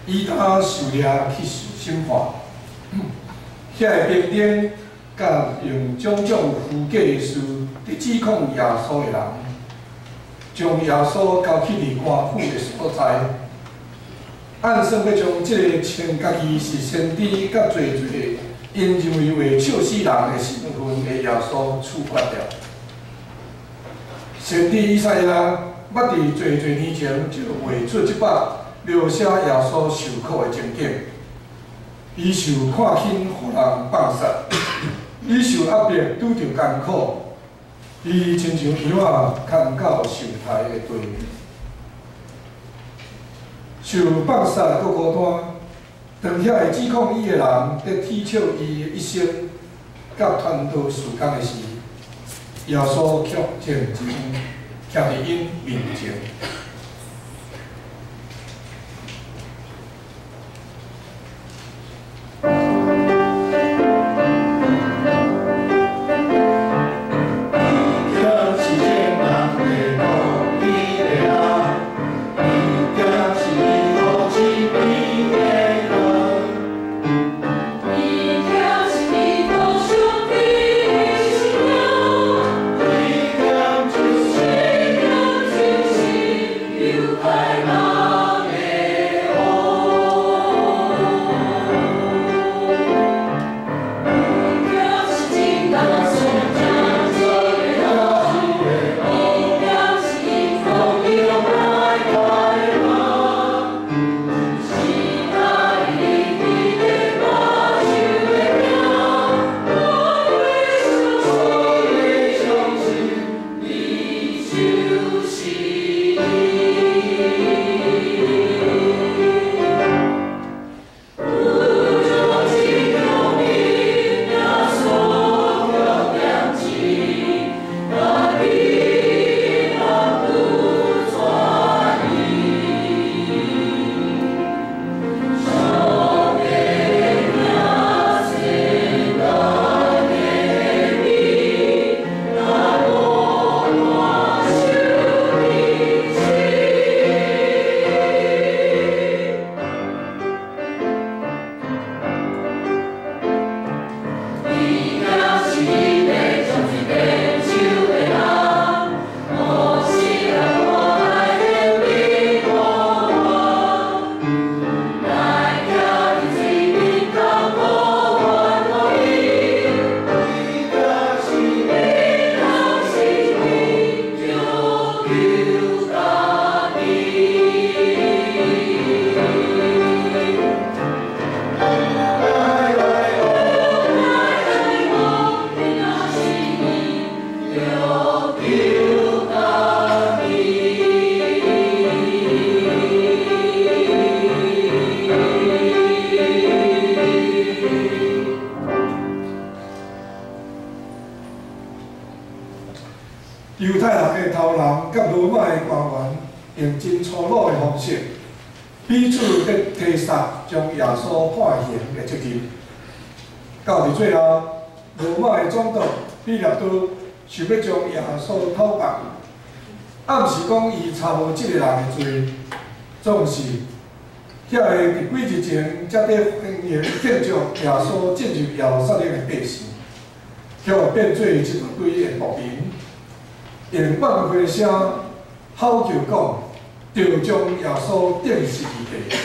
以他受掠去受审判，遐个兵丁佮用种种虚假的事伫指控耶稣的人，將耶穌交去佇官府的所在，按算欲將這个稱家己是先知佮濟濟𪜶認為會笑死人的身份的耶穌處決掉。先知以賽亞捌佇濟濟年前就畫出這幅描寫耶穌受苦的情景。伊受看輕，予人放殺；伊受壓迫，拄著艱苦。伊親像羊仔牽到受刣的地，受放殺閣孤單。當遐个指控伊的人佇恥笑伊的一生，佮傳道事工的時，耶穌卻靜靜徛佇𪜶面前。猶太人的頭人佮羅馬的官員用真粗魯的方式，彼此佇推捒將耶穌判刑的責任。到佇最後，羅馬的總督彼拉多想欲將耶穌討放，暗示講伊查無這个人的罪，總是遐个佇幾日前才佇歡迎慶祝耶穌進入耶路撒冷的百姓，卻變做一大堆的暴民。用萬歲聲吼叫講，著將耶穌釘十字架。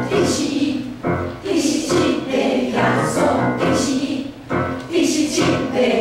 你是伊，你是這個耶穌，你是伊，你是這個。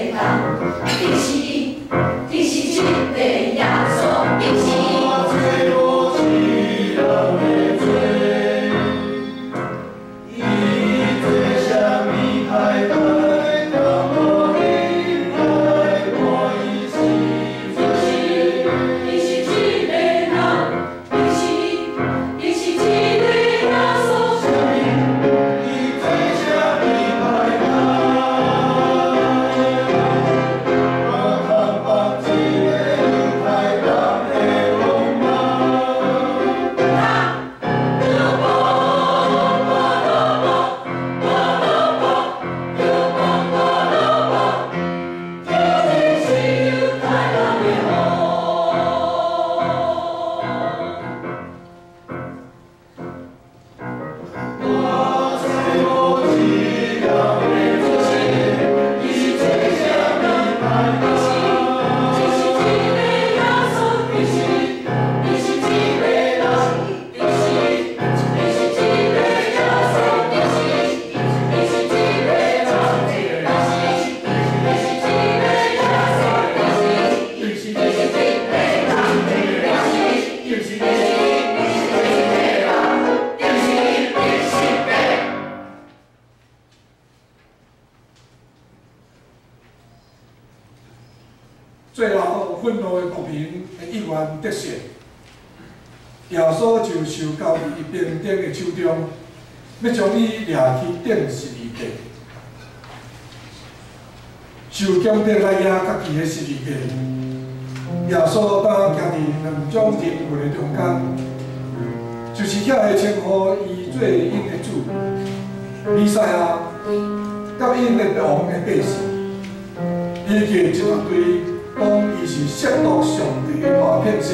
最後，憤怒的國民的意願得勝，耶穌就受交佇兵丁的手中，欲將伊掠去釘十字架。受強迫來舉家己的十字架，耶穌當徛佇兩種人群的中間，就是遐个稱呼伊做𪜶的主，彌賽亞，佮𪜶的王的百姓，以及一大堆講伊是褻瀆上帝的大騙仙。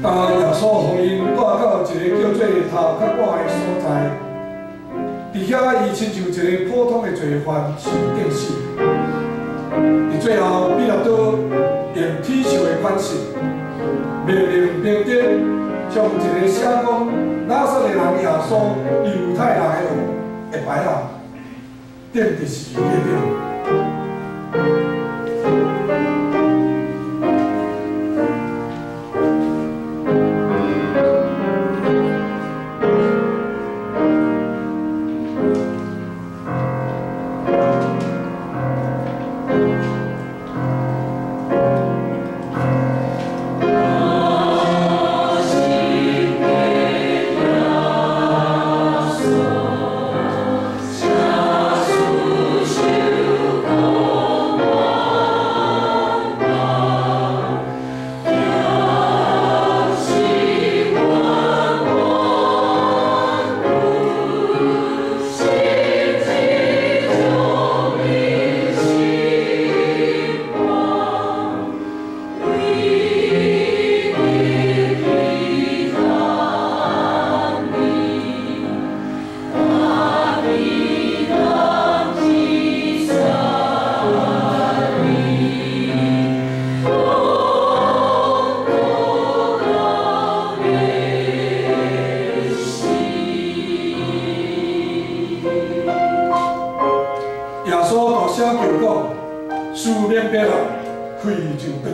當耶穌予𪜶帶到一个叫做頭殼碗的所在，佇遐伊親像一个普通的罪犯受釘死。佇最後，彼拉多用鐵鏽的款式，命令兵丁將一个寫講拿撒勒人耶穌猶太人的王的牌仔釘佇十字架頂。耶穌大聲叫講：事明白啦，氣就斷。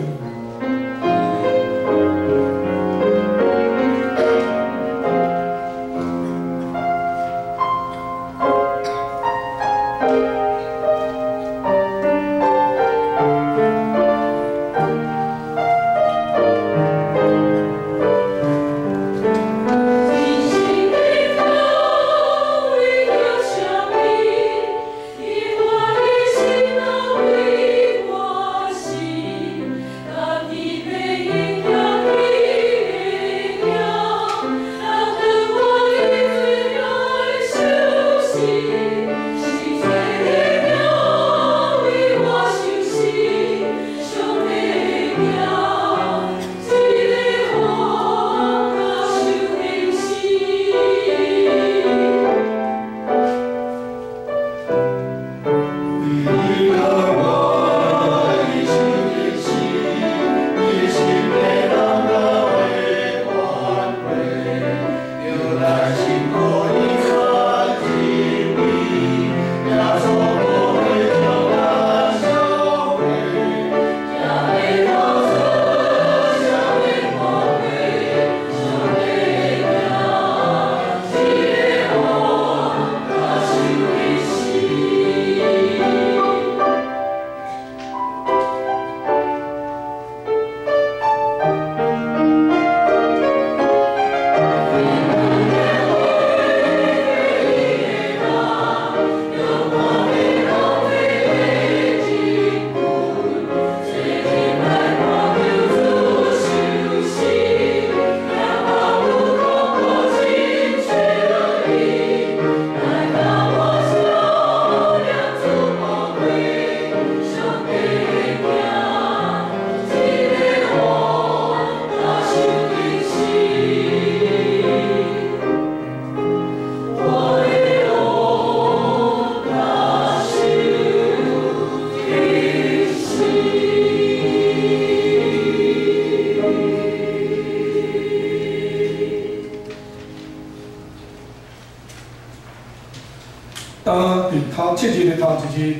當佇頭七日的頭一日，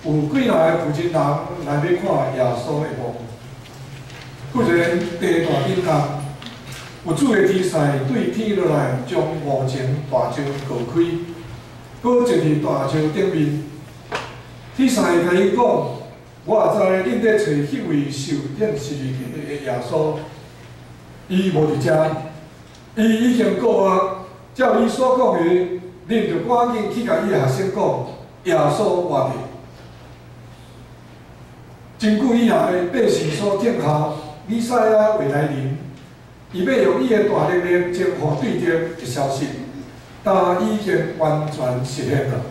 有幾若个負責人來欲看耶穌的墓。忽然地大震動，有主的天使對天落來，將墓前大石鑿開，閣坐佇大石頂面。彼三个共伊講：我知恁咧揣彼位受釘十字架的耶穌，伊無佇遮，伊已經復活。照伊所講的，恁著趕緊去共伊的學生講，耶穌活著。真久以來，百姓所等候彌賽亞會來臨，伊欲用伊的大能力征服對敵的消息，但已經完全實現了。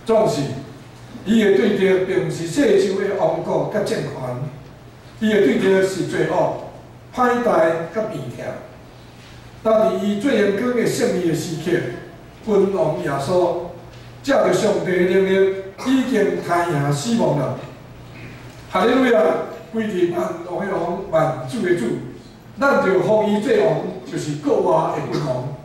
總是，伊的對敵並毋是世上的王國佮政權，伊的對敵是罪惡、歹代佮病痛。但佇伊最榮光的勝利的時刻，君王耶穌藉著上帝的能力，已經彈贏死亡了。哈利路亞，歸佇萬王的王，萬主的主，咱著封伊做王，就是復活的君王。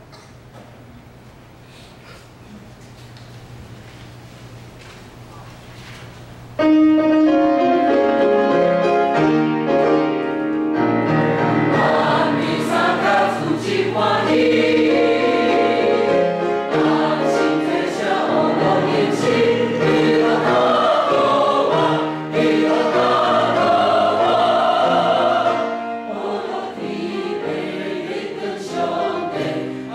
上帝。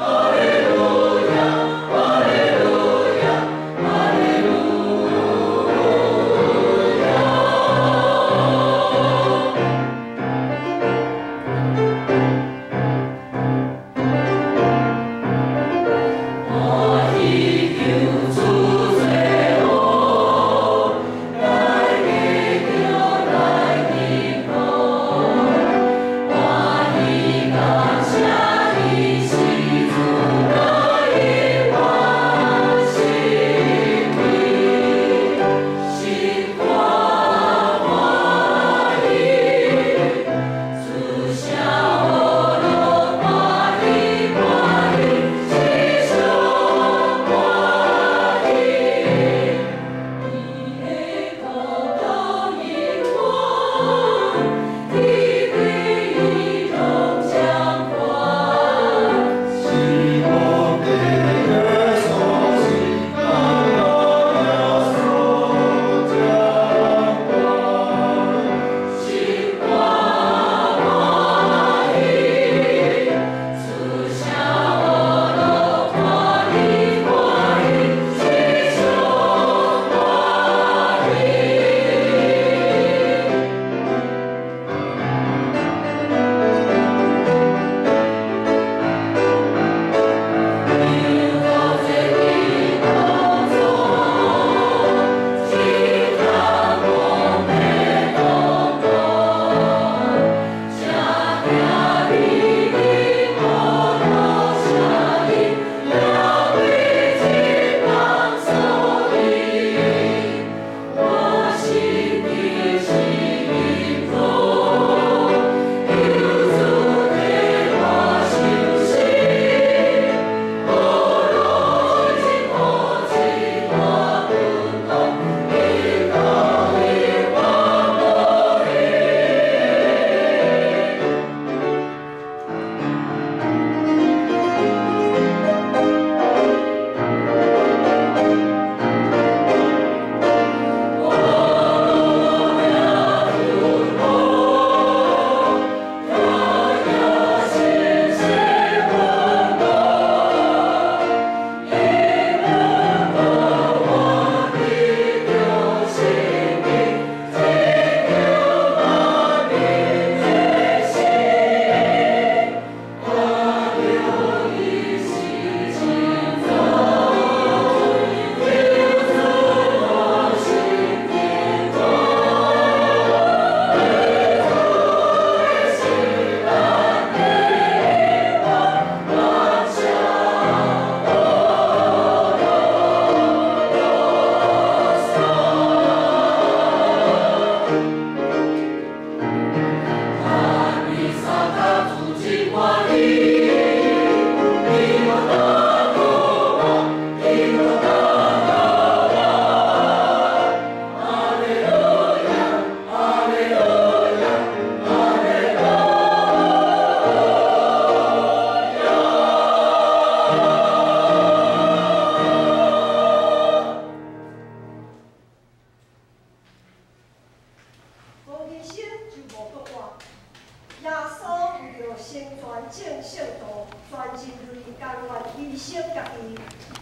成全眾聖徒，全人類甘願犧牲家己。